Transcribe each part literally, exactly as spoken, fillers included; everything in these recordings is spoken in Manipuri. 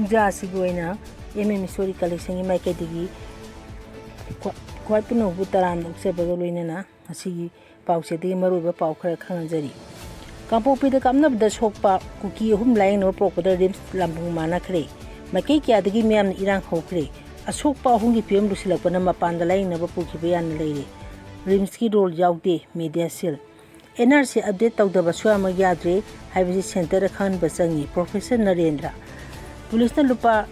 ꯄꯨꯖꯥ ꯑꯁꯤꯒꯤ ꯑꯣꯏꯅ ꯑꯦꯝ ꯑꯦꯝ ꯏꯁꯣꯔꯤ ꯀꯂꯦꯛꯁꯟꯒꯤ ꯃꯥꯏꯀꯩꯗꯒꯤ ꯈ꯭ꯋꯥ-, ꯈ꯭ꯋꯥꯏ ꯄꯨꯅꯧꯕꯨ ꯇꯔꯥꯝꯅ ꯑꯣꯛꯆꯕꯒ ꯂꯣꯏꯅꯅ ꯉꯁꯤꯒꯤ ꯄꯥꯎꯆꯦꯗꯒꯤ ꯃꯔꯨꯑꯣꯏꯕ ꯄꯥꯎ ꯈꯔ ꯈꯪꯍꯟꯖꯔꯤ꯫ ꯀꯥꯡꯄꯣꯛꯄꯤꯗ ꯀꯥꯞꯅꯕꯗ ꯁꯣꯛꯄ ꯀꯨꯀꯤ ꯑꯍꯨꯝ ꯂꯥꯌꯦꯡꯅꯕ ꯄꯨꯔꯛꯄꯗ ꯔꯤꯝꯁ ꯂꯥꯝꯕꯨꯡ ꯃꯥꯟꯅꯈ꯭ꯔꯦ꯫ ꯃꯥꯏꯀꯩ ꯀꯌꯥꯗꯒꯤ ꯃꯤꯌꯥꯝꯅ ꯏꯔꯥꯡ ꯍꯧꯈ꯭ꯔꯦ꯫ ꯑꯁꯣꯛꯄ ꯑꯍꯨꯝꯒꯤ ꯐꯤꯕꯝ ꯂꯨꯁꯤꯜꯂꯛꯄꯅ ꯃꯄꯥꯟꯗ ꯂꯥꯌꯦꯡꯅꯕ ꯄꯨꯈꯤꯕ ꯌꯥꯅ ꯂꯩꯔꯦ꯫ ꯔꯤꯝꯁꯀꯤ ꯔꯣꯜ ꯌꯥꯎꯗꯦ, media cell. N R C update ꯇꯧꯗꯕ ꯁꯨꯌꯥꯃꯛ ꯌꯥꯗ꯭ꯔꯦ ꯍꯥꯏꯕꯁꯤ ꯁꯦꯟꯇꯔꯗ ꯈꯪꯍꯟꯕ ꯆꯪꯉꯤ, ꯄ꯭ꯔꯣꯐꯦꯁꯔ ꯅꯔꯦꯟꯗ꯭ꯔ꯫ ꯄꯨꯂꯤꯁꯅ ꯂꯨꯄꯥ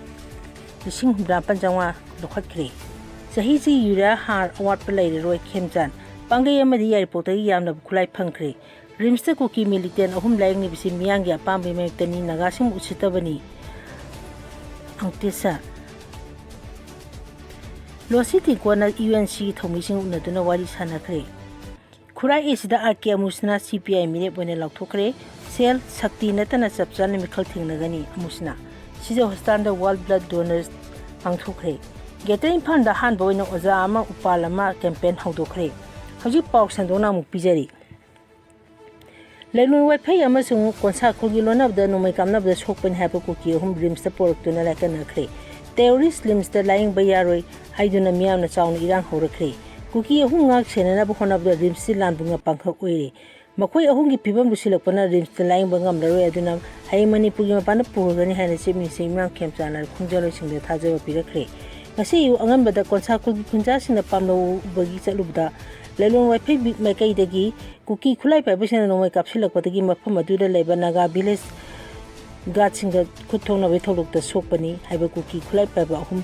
ꯂꯤꯁꯤꯡ ꯍꯨꯝꯗ꯭ꯔꯥ ꯃꯥꯄꯟ ꯆꯥꯝꯃꯉꯥ ꯂꯧꯈꯠꯈ꯭ꯔꯦ꯫ ꯆꯍꯤꯁꯤ ꯌꯨꯔꯤꯌꯥ ꯍꯥꯔ ꯑꯋꯥꯠꯄ ꯂꯩꯔꯔꯣꯏ, ꯈꯦꯝꯆꯥꯟ꯫ ꯄꯥꯡꯒꯩ ꯑꯃꯗꯤ ꯌꯥꯏꯔꯤꯄꯣꯛꯇꯒꯤ ꯌꯥꯝꯂꯕ ꯈꯨꯠꯂꯥꯏ ꯐꯪꯈ꯭ꯔꯦ꯫ ꯔꯤꯝꯁꯇ ꯀꯨꯀꯤ ꯃꯤꯂꯤꯇꯦꯟ ꯑꯍꯨꯝ ꯂꯥꯌꯦꯡꯂꯤꯕꯁꯤ ꯃꯤꯌꯥꯝꯒꯤ ꯑꯄꯥꯝꯕꯒꯤ ꯃꯥꯌꯣꯛꯇꯅꯤ, ꯅꯥꯒꯥꯁꯤꯡꯕꯨ ꯎꯁꯤꯠꯇꯕꯅꯤ, ꯑꯪꯇꯦꯁ꯫ ꯂꯣꯁꯤ ꯇꯤꯡꯀꯣꯅ ꯌꯨ ꯑꯦꯟ ꯁꯤꯒꯤ ꯊꯧꯃꯤꯁꯤꯡ ꯎꯅꯗꯨꯅ ꯋꯥꯔꯤ ꯁꯥꯟꯅꯈ꯭ꯔꯦ꯫ ꯈꯨꯔꯥꯏ ꯑꯦꯁꯤꯗ ꯑꯥꯔ ꯀꯦ ꯑꯃꯨꯁꯅꯥ ꯁꯤ ꯄꯤ ꯑꯥꯏ ꯃꯤꯔꯦꯞ ꯑꯣꯏꯅ ꯂꯥꯎꯊꯣꯛꯈ꯭ꯔꯦ꯫ ꯁꯦꯜ, ꯁꯛꯇꯤ ꯅꯠꯇꯅ ꯆꯞ ꯆꯥꯅ ꯃꯤꯈꯜ ꯊꯦꯡꯅꯒꯅꯤ, ꯑꯃꯨꯁꯅꯥ꯫ ꯁꯤꯖ ꯍꯣꯁꯄꯤꯇꯥꯜꯗ ꯋꯥꯔꯜ ꯕ꯭ꯂꯗ ꯗꯣꯅꯔꯁ ꯄꯥꯡꯊꯣꯛꯈ꯭ꯔꯦ꯫ ꯒ꯭ꯔꯦꯇꯔ ꯏꯝꯐꯥꯜꯗ ꯑꯍꯥꯟꯕ ꯑꯣꯏꯅ ꯑꯣꯖꯥ ꯑꯃ ꯎꯄꯥꯜ ꯑꯃ ꯀꯦꯝꯄꯦꯟ ꯍꯧꯗꯣꯛꯈ꯭ꯔꯦ꯫ ꯍꯧꯖꯤꯛ ꯄꯥꯎ ꯁꯟꯗꯣꯛꯅ ꯑꯃꯨꯛ ꯄꯤꯖꯔꯤ꯫ ꯂꯩꯂꯣꯟ ꯋꯥꯏꯐꯩ ꯑꯃꯁꯨꯡ ꯀꯣꯟꯁꯥꯈꯣꯜꯒꯤ ꯂꯣꯟꯅꯕꯗ ꯅꯣꯡꯃꯩ ꯀꯥꯞꯅꯕꯗ ꯁꯣꯛꯄꯅꯤ ꯍꯥꯏꯕ ꯀꯨꯀꯤ ꯑꯍꯨꯝ ꯔꯤꯝꯁꯇ ꯄꯨꯔꯛꯇꯨꯅ ꯂꯥꯏꯀꯠꯅꯈ꯭ꯔꯦ꯫ ꯇꯦꯔꯣꯔꯤꯁ ꯔꯤꯝꯁꯇ ꯂꯥꯌꯦꯡꯕ ꯌꯥꯔꯣꯏ ꯍꯥꯏꯗꯨꯅ ꯃꯤꯌꯥꯝꯅ ꯆꯥꯎꯅ ꯏꯔꯥꯡ ꯍꯧꯔꯛꯈ꯭ꯔꯦ꯫ ꯀꯨꯀꯤ ꯑꯍꯨꯝ ꯉꯥꯛ ꯁꯦꯟꯅꯅꯕ ꯍꯣꯠꯅꯕꯗ ꯔꯤꯝꯁꯁꯤ ꯂꯥꯟꯕꯨꯡꯅ ꯄꯥꯡꯈꯛ ꯑꯣꯏꯔꯦ꯫ ꯃꯈꯣꯏ ꯑꯍꯨꯝꯒꯤ ꯐꯤꯕꯝ ꯂꯨꯁꯤꯜꯂꯛꯄꯅ ꯔꯤꯝꯁꯇ ꯂꯥꯌꯦꯡꯕ ꯉꯝꯂꯔꯣꯏ, ꯑꯗꯨꯅ ꯍꯌꯦꯡ ꯃꯅꯤꯄꯨꯔꯒꯤ ꯃꯄꯥꯟꯗ ꯄꯨꯈ꯭ꯔꯒꯅꯤ ꯍꯥꯏꯅ ꯆꯤꯞ ꯃꯤꯅꯤꯁꯇꯔ ꯏꯃꯥꯝ ꯈꯦꯝꯆꯥꯟꯅ ꯈꯣꯡꯖꯦꯜꯂꯣꯏꯁꯤꯡꯗ ꯊꯥꯖꯕ ꯄꯤꯔꯛꯈ꯭ꯔꯦ꯫ ꯉꯁꯤ ꯑꯌꯨꯛ ꯑꯉꯟꯕꯗ ꯀꯣꯟꯁꯥꯈꯣꯜꯒꯤ ꯈꯨꯟꯖꯥꯁꯤꯡꯅ ꯄꯥꯝꯂꯧꯕꯒꯤ ꯆꯠꯂꯨꯕꯗ ꯂꯩꯂꯣꯟ ꯋꯥꯏꯐꯩ ꯃꯥꯏꯀꯩꯗꯒꯤ ꯀꯨꯀꯤ ꯈꯨꯠꯂꯥꯏ ꯄꯥꯏꯕꯁꯤꯡꯅ ꯅꯣꯡꯃꯩ ꯀꯥꯞꯁꯤꯜꯂꯛꯄꯗꯒꯤ ꯃꯐꯝ ꯑꯗꯨꯗ ꯂꯩꯕ ꯅꯥꯒꯥ ꯚꯤꯂꯦꯖ ꯒꯥꯔꯗꯁꯤꯡꯒ ꯈꯨꯠ ꯊꯣꯛꯅꯕꯒꯤ ꯊꯧꯗꯣꯛꯇ ꯁꯣꯛꯄꯅꯤ ꯍꯥꯏꯕ ꯀꯨꯀꯤ ꯈꯨꯠꯂꯥꯏ ꯄꯥꯏꯕ ꯑꯍꯨꯝ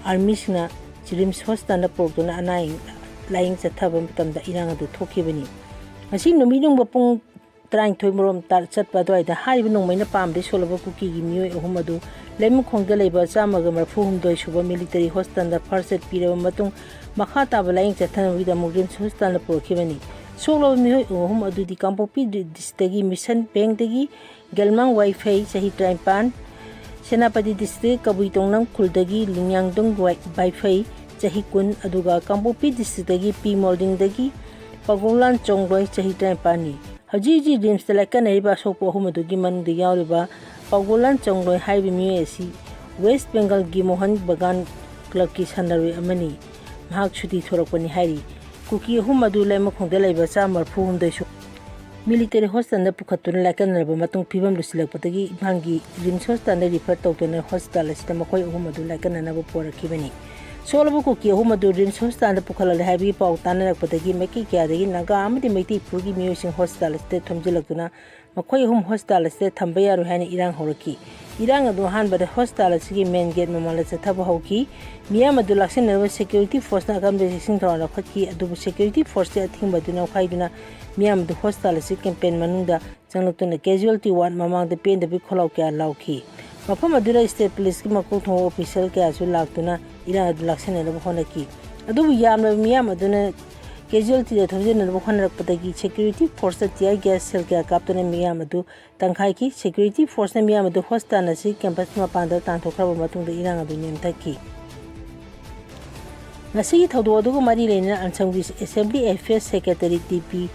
ꯑꯥꯔꯃꯤꯁꯤꯡꯅ ꯔꯤꯝꯁ ꯍꯣꯁꯄꯤꯇꯥꯜꯗ ꯄꯨꯔꯛꯇꯨꯅ ꯑꯅꯥ ꯑꯌꯦꯛ ꯂꯥꯌꯦꯡ ꯆꯠꯊꯕ ꯃꯇꯝꯗ ꯏꯔꯥꯡ ꯑꯗꯨ ꯊꯣꯛꯈꯤꯕꯅꯤ꯫ ꯉꯁꯤ ꯅꯨꯃꯤꯠ ꯌꯨꯡꯕ ꯄꯨꯡ ꯇꯔꯥꯅꯤꯊꯣꯏ ꯃꯔꯣꯝ ꯇꯥ-, ꯆꯠꯄ ꯑꯗꯨꯋꯥꯏꯗ ꯍꯥꯏꯔꯤꯕ ꯅꯣꯡꯃꯩꯅ ꯄꯥꯝꯕꯗꯒꯤ ꯁꯣꯛꯂꯕ ꯀꯨꯀꯤꯒꯤ ꯃꯤꯑꯣꯏ ꯑꯍꯨꯝ ꯑꯗꯨ ꯂꯩꯃꯈꯣꯡꯗ ꯂꯩꯕ ꯆꯥꯝꯃꯒ ꯃꯔꯤꯐꯨ ꯍꯨꯝꯗꯣꯏ ꯁꯨꯕ ꯃꯤꯂꯤꯇꯔꯤ ꯍꯣꯁꯄꯤꯇꯥꯜꯗ ꯐꯥꯔꯁ ꯑꯦꯗ ꯄꯤꯔꯕ ꯃꯇꯨꯡ, ꯃꯈꯥ ꯇꯥꯕ ꯂꯥꯌꯦꯡ ꯆꯠꯊꯅꯕꯒꯤꯗꯃꯛ ꯔꯤꯝꯁ ꯍꯣꯁꯄꯤꯇꯥꯜꯗ ꯄꯨꯔꯛꯈꯤꯕꯅꯤ꯫ ꯁꯣꯛꯂꯕ ꯃꯤꯑꯣꯏ ꯑꯍꯨꯝ ꯑꯗꯨꯗꯤ ꯀꯥꯡꯄꯣꯛꯄꯤ ꯗꯤ-, ꯗꯤꯁꯇ꯭ꯔꯤꯛꯇꯒꯤ ꯃꯤꯁꯟ ꯕꯦꯡꯗꯒꯤ ꯒꯦꯜꯃꯥꯡ ꯋꯥꯏꯐꯩ, ꯆꯍꯤ ꯇꯔꯥꯅꯤꯄꯥꯟ, ꯁꯦꯅꯥꯄꯇꯤ ꯗꯤꯁꯇ꯭ꯔꯤꯛ ꯀꯕꯨꯏ ꯇꯣꯡꯅꯝ ꯈꯨꯜꯗꯒꯤ ꯂꯨꯡꯌꯥꯡꯗꯣꯡ ꯋꯥꯏ-, ꯋꯥꯏꯐꯩ, ꯆꯍꯤ ꯀꯨꯟ, ꯑꯗꯨꯒ ꯀꯥꯡꯄꯣꯛꯄꯤ ꯗꯤꯁꯇ꯭ꯔꯤꯛꯇꯒꯤ ꯄꯤ ꯃꯣꯜꯗꯤꯡꯗꯒꯤ ꯄꯥꯒꯣꯂꯥꯟ ꯆꯣꯡꯂꯣꯏ, ꯆꯍꯤ ꯇꯔꯥꯅꯤꯄꯥꯟꯅꯤ꯫ ꯍꯧꯖꯤꯛ ꯍꯧꯖꯤꯛ ꯔꯤꯝꯁꯇ ꯂꯥꯏꯀꯠꯅꯔꯤꯕ ꯑꯁꯣꯛꯄ ꯑꯍꯨꯝ ꯑꯗꯨꯒꯤ ꯃꯅꯨꯡꯗ ꯌꯥꯎꯔꯤꯕ ꯄꯥꯒꯣꯂꯥꯟ ꯆꯣꯡꯂꯣꯏ ꯍꯥꯏꯔꯤꯕ ꯃꯤꯑꯣꯏ ꯑꯁꯤ ꯋꯦꯁ꯭ꯠ ꯕꯦꯡꯒꯜꯒꯤ ꯃꯣꯍꯟ ꯕꯒꯥꯟ ꯀ꯭ꯂꯕꯀꯤ ꯁꯥꯟꯅꯔꯣꯏ ꯑꯃꯅꯤ꯫ ꯃꯍꯥꯛ ꯁꯨꯇꯤ ꯊꯣꯔꯛꯄꯅꯤ ꯍꯥꯏꯔꯤ꯫ ꯀꯨꯀꯤ ꯑꯍꯨꯝ ꯑꯗꯨ ꯂꯩꯃꯈꯣꯡꯗ ꯂꯩꯕ ꯆꯥꯝꯃ ꯃꯔꯤꯐꯨ ꯍꯨꯝꯗꯣꯏ ꯁꯨ ꯃꯤꯂꯤꯇꯔꯤ ꯍꯣꯁ꯭ꯄꯤꯇꯥꯜꯗ ꯄꯨꯈꯠꯇꯨꯅ ꯂꯥꯏꯀꯠꯅꯔꯕ ꯃꯇꯨꯡ ꯐꯤꯕꯝ ꯂꯨꯁꯤꯜꯂꯛꯄꯗꯒꯤ ꯏꯝꯐꯥꯜꯒꯤ ꯔꯤꯝꯁ ꯍꯣꯁ꯭ꯄꯤꯇꯥꯜꯗ ꯔꯤꯐꯔ ꯇꯧꯗꯨꯅ ꯍꯣꯁ꯭ꯄꯤꯇꯥꯜ ꯑꯁꯤꯗ ꯃꯈꯣꯏ ꯑꯍꯨꯝ ꯑꯗꯨ ꯂꯥꯏꯀꯠꯅꯅꯕ ꯄꯨꯔꯛꯈꯤꯕꯅꯤ꯫ ꯁꯣꯛꯂꯕ ꯀꯨꯀꯤ ꯑꯍꯨꯝ ꯑꯗꯨ ꯔꯤꯝꯁ ꯍꯣꯁ꯭ꯄꯤꯇꯥꯜꯗ ꯄꯨꯈꯠꯂꯛꯂꯦ ꯍꯥꯏꯕꯒꯤ ꯄꯥꯎ ꯇꯥꯅꯔꯛꯄꯗꯒꯤ ꯃꯥꯏꯀꯩ ꯀꯌꯥꯗꯒꯤ ꯅꯥꯒꯥ ꯑꯃꯗꯤ ꯃꯩꯇꯩ ꯐꯨꯔꯨꯞꯀꯤ ꯃꯤꯑꯣꯏꯁꯤꯡ ꯍꯣꯁ꯭ꯄꯤꯇꯥꯜ ꯑꯁꯤꯗ ꯊꯣꯝꯖꯤꯜꯂꯛꯇꯨꯅ ꯃꯈꯣꯏ ꯑꯍꯨꯝ ꯍꯣꯁ꯭ꯄꯤꯇꯥꯜ ꯑꯁꯤꯗ ꯊꯝꯕ ꯌꯥꯔꯣꯏ ꯍꯥꯏꯅ ꯏꯔꯥꯡ ꯍꯧꯔꯛꯈꯤ꯫ ꯏꯔꯥꯡ ꯑꯗꯨ ꯑꯍꯥꯟꯕꯗ ꯍꯣꯁ꯭ꯄꯤꯇꯥꯜ ꯑꯁꯤꯒꯤ ꯃꯦꯟ ꯒꯦꯠ ꯃꯃꯥꯡꯗ ꯆꯠꯊꯕ ꯍꯧꯈꯤ꯫ ꯃꯤꯌꯥꯝ ꯑꯗꯨ ꯂꯥꯛꯁꯤꯟꯅꯅꯕ ꯁꯦꯀ꯭ꯌꯨꯔꯤꯇꯤ ꯐꯣꯔꯁꯅ ꯑꯀꯟꯕ ꯆꯦꯛꯁꯤꯟ ꯊꯧꯔꯥꯡ ꯂꯧꯈꯠꯈꯤ, ꯑꯗꯨꯕꯨ ꯁꯦꯀ꯭ꯌꯨꯔꯤꯇꯤ ꯐꯣꯔꯁꯀꯤ ꯑꯊꯤꯡꯕ ꯑꯗꯨ ꯅꯝꯈꯥꯏꯗꯨꯅ ꯃꯤꯌꯥꯝ ꯑꯗꯨ ꯍꯣꯁ꯭ꯄꯤꯇꯥꯜ ꯑꯁꯤ ꯀꯦꯝꯄꯦꯟ ꯃꯅꯨꯡꯗ ꯆꯪꯂꯛꯇꯨꯅ ꯀꯦꯖꯨꯋꯦꯜꯇꯤ ꯋꯥꯔꯗ ꯃꯃꯥꯡꯗ ꯄꯦꯟꯗꯕꯒꯤ ꯈꯣꯜꯂꯥꯎ ꯀꯌꯥ ꯂꯥꯎꯈꯤ꯫ ꯃꯐꯝ ꯑꯗꯨꯗ ꯁ꯭ꯇꯦꯠ ꯄꯨꯂꯤꯁꯀꯤ ꯃꯀꯣꯛ ꯊꯣꯡꯕ ꯑꯣꯐꯤꯁꯤꯌꯦꯜ ꯀꯌꯥꯁꯨ ꯂꯥꯛꯇꯨꯅ ꯏꯔꯥꯡ ꯑꯗꯨ ꯂꯥꯛꯁꯤꯟꯅꯅꯕ ꯍꯣꯠꯅꯈꯤ꯫ ꯑꯗꯨꯕꯨ ꯌꯥꯝꯂꯕ ꯃꯤꯌꯥꯝ ꯑꯗꯨꯅ ꯀꯦꯖꯨꯋꯦꯜꯇꯤꯗ ꯊꯧꯖꯤꯟꯅꯅꯕ ꯍꯣꯠꯅꯔꯛꯄꯗꯒꯤ ꯁꯦꯀ꯭ꯌꯨꯔꯤꯇꯤ ꯐꯣꯔꯁꯇ ꯇꯤꯌꯥꯔ ꯒ꯭ꯌꯥꯁ ꯁꯦꯜ ꯀꯌꯥ ꯀꯥꯞꯇꯨꯅ ꯃꯤꯌꯥꯝ ꯑꯗꯨ ꯇꯪꯈꯥꯏꯈꯤ꯫ ꯁꯦꯀ꯭ꯌꯨꯔꯤꯇꯤ ꯐꯣꯔꯁꯅ ꯃꯤꯌꯥꯝ ꯑꯗꯨ ꯍꯣꯁ꯭ꯄꯤꯇꯥꯜ ꯑꯁꯤ ꯀꯦꯝꯄꯁ ꯃꯄꯥꯟꯗ ꯇꯥꯟꯊꯣꯛꯈ꯭ꯔꯕ ꯃꯇꯨꯡꯗ ꯏꯔꯥꯡ ꯑꯗꯨ ꯅꯦꯝꯊꯈꯤ꯫ ꯉꯁꯤꯒꯤ ꯊꯧꯗꯣꯛ ꯑꯗꯨꯒ ꯃꯔꯤ ꯂꯩꯅꯅ ꯑꯁꯥꯝꯒꯤ assembly affairs secretary T P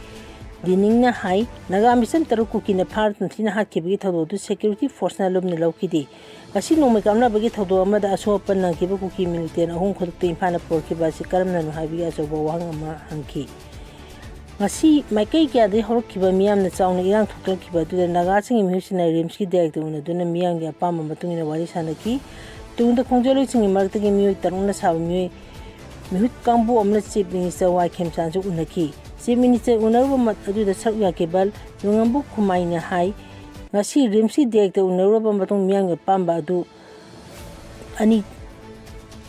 ꯗꯤꯅꯤꯡꯅ ꯍꯥꯏ, ꯅꯥꯒꯥ ꯃꯤꯆꯝ ꯇꯔꯨꯛ ꯀꯨꯀꯤꯅ ꯐꯥꯔ ꯇꯝꯊꯤꯅ ꯍꯥꯠꯈꯤꯕꯒꯤ ꯊꯧꯗꯣꯛ ꯑꯗꯨ ꯁꯦꯀ꯭ꯌꯨꯔꯤꯇꯤ ꯐꯣꯔꯁꯅ ꯂꯨꯝꯅ ꯂꯧꯈꯤꯗꯦ꯫ ꯉꯁꯤ ꯅꯣꯡꯃꯩ ꯀꯥꯞꯅꯕꯒꯤ ꯊꯧꯗꯣꯛ ꯑꯃꯗ ꯑꯁꯣꯛ ꯑꯄꯟ ꯅꯪꯈꯤꯕ ꯀꯨꯀꯤ ꯃꯤꯂꯤꯇꯦꯟ ꯑꯍꯨꯝ ꯈꯨꯗꯛꯇ ꯏꯝꯐꯥꯜꯗ ꯄꯨꯔꯛꯈꯤꯕ ꯑꯁꯤ ꯀꯔꯝꯅꯅꯣ ꯍꯥꯏꯕꯒꯤ ꯑꯆꯧꯕ ꯋꯥꯍꯪ ꯑꯃ ꯍꯪꯈꯤ꯫ ꯉꯁꯤ ꯃꯥꯏꯀꯩ ꯀꯌꯥꯗꯒꯤ ꯍꯧꯔꯛꯈꯤꯕ ꯃꯤꯌꯥꯝꯅ ꯆꯥꯎꯅ ꯏꯔꯥꯡ ꯊꯣꯛꯂꯛꯈꯤꯕ ꯑꯗꯨꯗ ꯅꯥꯒꯥꯁꯤꯡꯒꯤ ꯃꯤꯍꯨꯠꯁꯤꯟꯅ ꯔꯤꯝꯁꯀꯤ ꯗꯥꯏꯔꯦꯛꯇꯔ ꯎꯅꯗꯨꯅ ꯃꯤꯌꯥꯝꯒꯤ ꯑꯄꯥꯝꯕ ꯃꯇꯨꯡ ꯏꯟꯅ ꯋꯥꯔꯤ ꯁꯥꯟꯅꯈꯤ꯫ ꯇꯨꯡꯗ ꯈꯣꯡꯖꯦꯜꯂꯣꯏꯁꯤꯡꯒꯤ ꯃꯔꯛꯇꯒꯤ ꯃꯤꯑꯣꯏ ꯇꯔꯨꯛꯅ ꯁꯥꯕ ꯃꯤꯑꯣꯏ ꯃꯤꯍꯨꯠ ꯀꯥꯡꯕꯨ ꯑꯃꯅ ꯆꯤꯐ ꯃꯤꯅꯤꯁꯇꯔ ꯋꯥꯏ ꯈꯦꯝꯆꯥꯟꯁꯨ ꯎꯅꯈꯤ꯫ ꯆꯤꯐ ꯃꯤꯅꯤꯁꯇꯔ ꯎꯅꯔꯨꯕ ꯃꯠ ꯑꯗꯨꯗ ꯁꯔꯨꯛ ꯌꯥꯈꯤꯕ ꯂꯨꯉꯝꯕꯨ ꯈꯨꯃꯥꯏꯅ ꯍꯥꯏ, ꯉꯁꯤ ꯔꯤꯝꯁꯀꯤ ꯗꯥꯏꯔꯦꯛꯇꯔ ꯎꯅꯔꯨꯔꯕ ꯃꯇꯨꯡ ꯃꯤꯌꯥꯝꯒꯤ ꯑꯄꯥꯝꯕ ꯑꯗꯨ ꯑꯅꯤ,